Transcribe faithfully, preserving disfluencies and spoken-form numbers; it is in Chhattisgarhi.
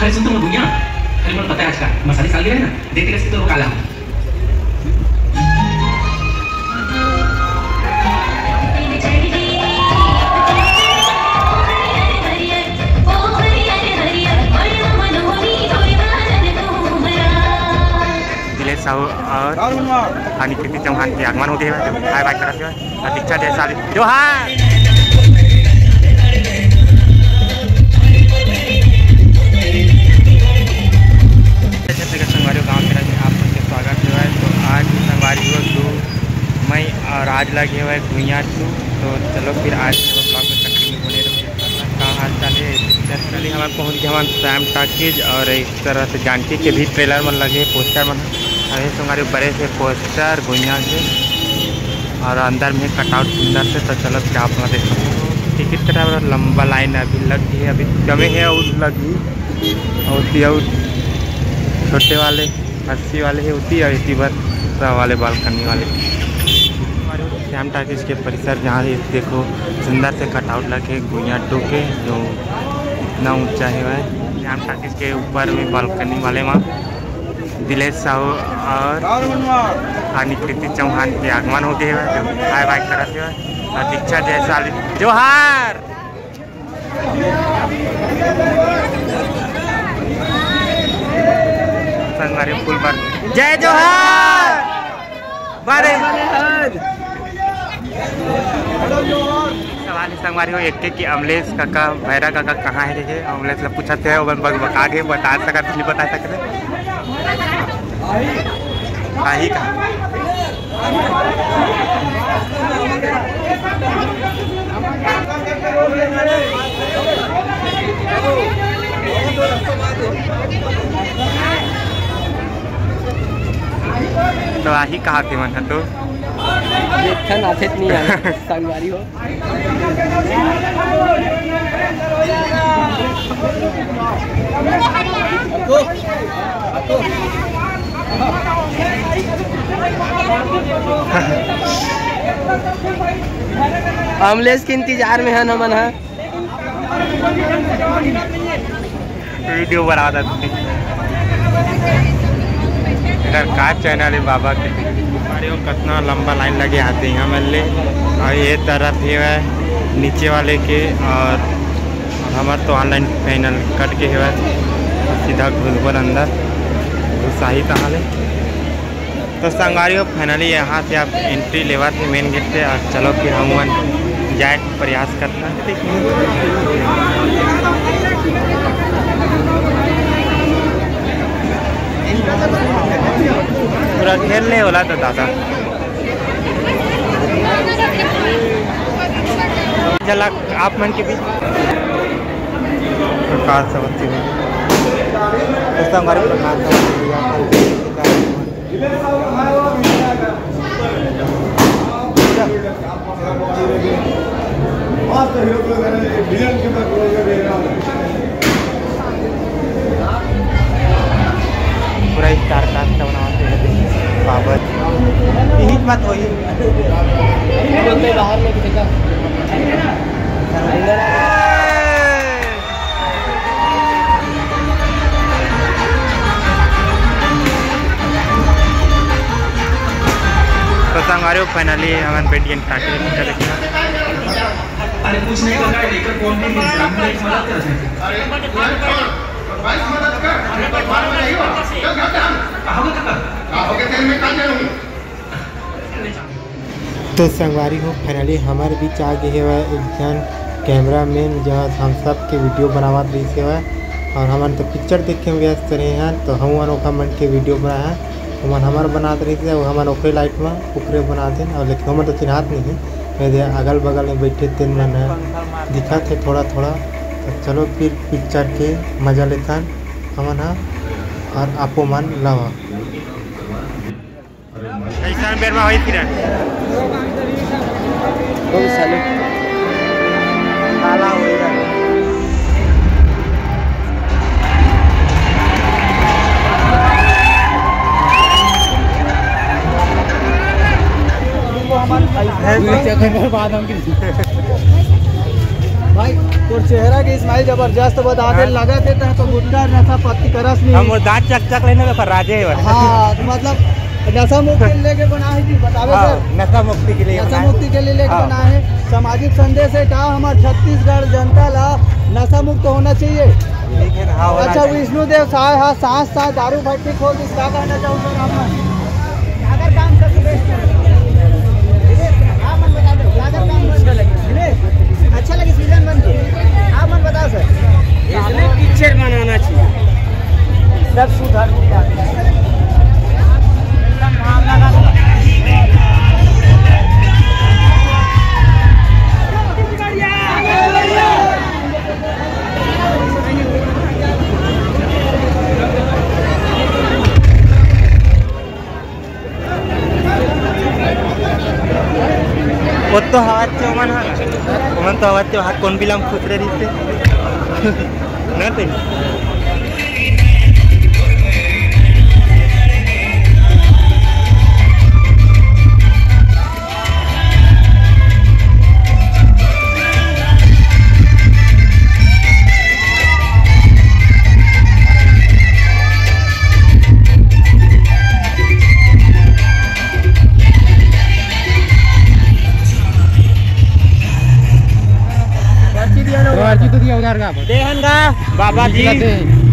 अरे सुन तो, मैं भुइयां, अरे मोला पता है आज का, मसाली साल गिरे ना, देख के तो काला। दिलेश साहू और अनिकृति चौहान के आगमन हो गए हे, हाय बाय करत हे। प्रतीक्षा जैसा भी जोहार। छत्तीसगढ़ संगवारी हो, गाँव के राज में आप सबके स्वागत हे। तो आज संगवारी हो दू मई और आज लगे हुए भुइयां टू। तो चलो फिर आज के ब्लॉग में कंटिन्यू बने रहो। का हाल चाल है? चलिए, हमारे पहुंच गए हमारे सैम टॉकीज और इस तरह से जानकी के भी ट्रेलर मन लगे, पोस्टर मन। अरे संगवारी, बड़े से पोस्टर भुइयां के और अंदर में कटआउट सुंदर से। तो चलो फिर आप लोग देखो, टिकट कटा वाला लंबा लाइन अभी लग गई है, अभी कमे है और लगी। और ती और छोटे वाले अस्सी वाले ही होती है, इसी बार वाले बालकनी वाले। श्याम टॉकीज के परिसर, जहाँ ये देखो सुंदर से कटआउट लगे भुइयां टू के, जो इतना ऊंचा है वह। श्याम टॉकीज के ऊपर में बालकनी वाले वहाँ दिलेश साहू और अनिकृति चौहान के आगमन हो गए हे, जो हाय बाय करत हे। प्रतीक्षा जैसा जोहार। संगवारी फूल पर जय जोहार। बारे सवाल है संगवारी हो एक के कि अमलेश काका, भैरा काका कहाँ है? अमलेश ला पूछत हे, ओमन बकबका के बता सकत, नहीं बता सकत। आही का? तो आही कहा थे मन तो? देखन आथे त नहीं आए, संगवारी हो। अमलेश के इंतजार में हन हमन ह। वीडियो बना देते। एकर का चैनल है बाबा के? अरे वो कितना लंबा लाइन लगे आते हैं हमन ले। और ये तरफ ये है नीचे वाले के, और हमार तो ऑनलाइन फाइनल कट के है, सीधा घुसबन अंदर, घुसाही तहाँ ले। तो संगवारी हो, finally यहाँ से आप entry लेवा थे main gate से, और चलो फिर हम मन जाए के प्रयास करता। पूरा खेल ले होला तो दादा। झलक आप मन के बीच प्रकाश अवस्थी में। तो संगवारी प्रकाश अवस्थी भैया। पूरा star cast बनाते हैं बाबा। यही बात वही। बोलते बाहर में भी देखा। तो संगवारी हो, finally हमन बैठ गए टाकी में पिक्चर देखना। अरे कुछ नहीं करना है, लेकर कौन भी इंसान में एक मदद कर सकते हैं। अरे भाई मदद कर, अरे तो बात में नहीं हो। चल घर से हम। कहोगे कब? कहोगे तेरे में कल चलूंगी। तो संगवारी हो, finally हमारे बीच आ गए हवय एक झन cameraman, जहाँ हम सब के video बनावत रहिस हवय। और हमन तो पिक्चर देखे में व्यस्त रहे हैं, तो हम ओकर मन के video बनाए हैं। ओमन हमर बनात रहिस हे, अउ हमन ओकरे light में ओकरे बनात हन, अउ लेकिन हमन तो चिन्हात नहीं हे, ये दे अगल बगल में बैठे तेन मन ह दिखत हे थोड़ा थोड़ा। तो चलो फिर पिक्चर के मजा लेथन हमन ह, और आपो मन लवा। कैसन बेर में होई किरण? ओ साले। काला होई गा। दू चक्कर में बाद हम किसी। भाई, तोर चेहरा के smile जबरदस्त बता दे, हाँ। लगत हे तैं तो गुटखा नशा पत्ती करस नहीं। हम वो दांत चक चक लेने में पर राजे है बस। हाँ, तो मतलब नशा मुक्ति लेके बना है जी, बतावे हाँ, सर। नशा मुक्ति के लिए नशा बना है। मुक्ति के लिए लेके हाँ। बना है। सामाजिक संदेश है का हमार छत्तीसगढ़ जनता ला नशा मुक्त होना चाहिए। ठीक है, हाँ, होना अच्छा, चाहिए। विष्णु देव साय हा सांस सांस दारू भट्टी खोल दिस, का कहना चाहूँ सर आप? अगर काम कर आप मन बता दो, अगर काम बन अच्छा लगे, अच्छा लगे विलेन बन के, आप मन बताओ सर। इसने पिक्चर बनाना चाहिए। सब सुधर वो तो हवा चे ओमन हा, ओमन तो हवा चे हाथ कौन बिलाम खुसरे रहिसे। ना ते। पर्ची तो दिया उधार का। देहन का बाबा जी। दिखाते हैं।